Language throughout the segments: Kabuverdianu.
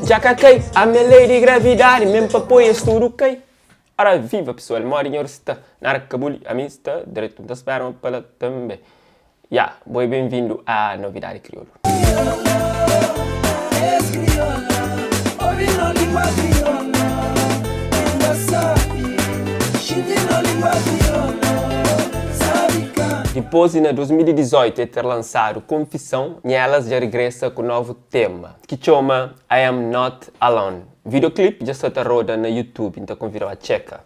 Dja ka kai, ami é lei di gravidadi, mesmu pa poi es tudu kai. Ora viva pesoal, modi nhor sta? Nada ka buli, ami sta dretu, nta spera ma pa la tanbe. Ya, bo é ben-vindu a Novidadi Kriolu. Dipôs di na 2018 é ter lansadu Konfison, Nhelas dja rigresa ku novu tema, ki txoma I Am Not Alone. Videoclip dja sta ta roda na YouTube, N ta konvida-u a txeka.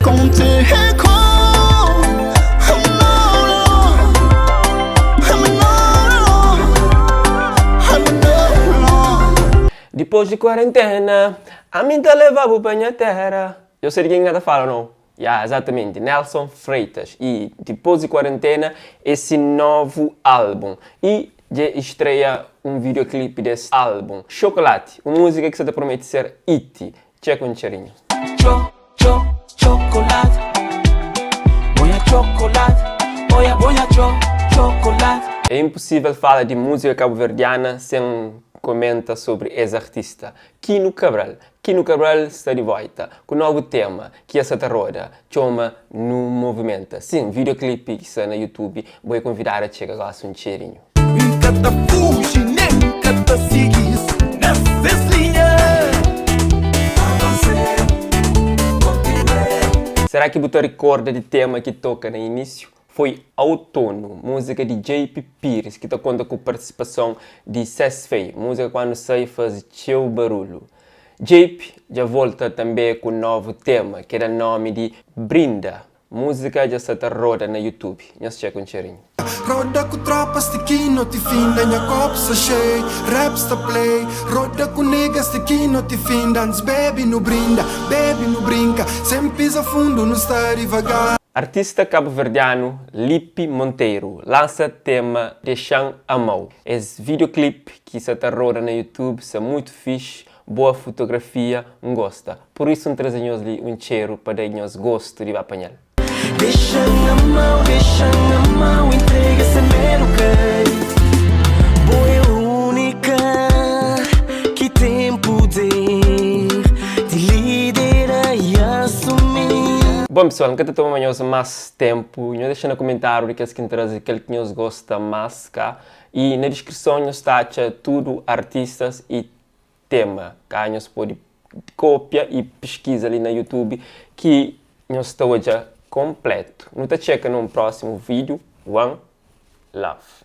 Dipôs di kuarentena, ami N ta leva-bu pa nha téra. Dja bu sabe di ken ki N ta fala, no? Ya, exatamenti, Nelson Freitas. Y dipôs di kuarentena, é si novu álbun. Y dja estreia un videoclip des álbun. Chocolate, un múzika ki sa ta promete ser hit. Txeka un txerinhu. Txo, txo, txokolate Bo nha txokolate Oia, bo nha txo, txokolate. É inpusível fala di múzika kabuverdiana sen komenta sobri es artista, Kino Cabral. Kino Cabral sta di volta ku novu tema ki es sa ta roda, txoma Nu Movimenta. Sin, videoclip ki sta na YouTube, bo é konvidadu a txega gosi un txerinhu. N ka ta fuji nen N ka ta sigi-s na ses linha. Será ki bu ta rikorda di tema ki toka na inísiu? Foi Outono, múzika di JP Pires ki ta konta ku partisipason di Sesfei. Múzika kuandu sai faze txeu barulhu. JP dja volta tanbe ku novu tema ke da nomi di Brinda. Múzika dja sta ta roda na YouTube. Nhos txeka un txerinhu. Roda ku tropas ti ki noti finda Nha kopu sta xei, rap sta play Roda ku niggas ti ki noti finda Antis bebe nu brinda, bebe nu brinka Sen pisa fundu nu sta divagar. Artista kabuverdianu Lipe Monteiro lansa tema Dexa-m Ama-u. Es videoclip ki sa ta roda na YouTube sa mutu fixi, boa fotografia, N gosta. Pur isu N traze nhos li un txeru pa da nhos gostu di ba panha-l. Dexa-m ama-u, dexa-m ama-u Entrega sen medu kai Bo é únika ki ten puder di lidera i asumi. Bon pesoal, N ka ta toma nhos más ténpu. Nhos dexa na kumentáriu di kes ki N traze kel ki nhos gosta más, ka? I na diskrison nhos ta atxa tudu artistas i tema, ka? Nhos pode kópia i piskiza li na YouTube ki nhos ta odja konplétu. Nu ta txeka na un prósimu vídiu. One love.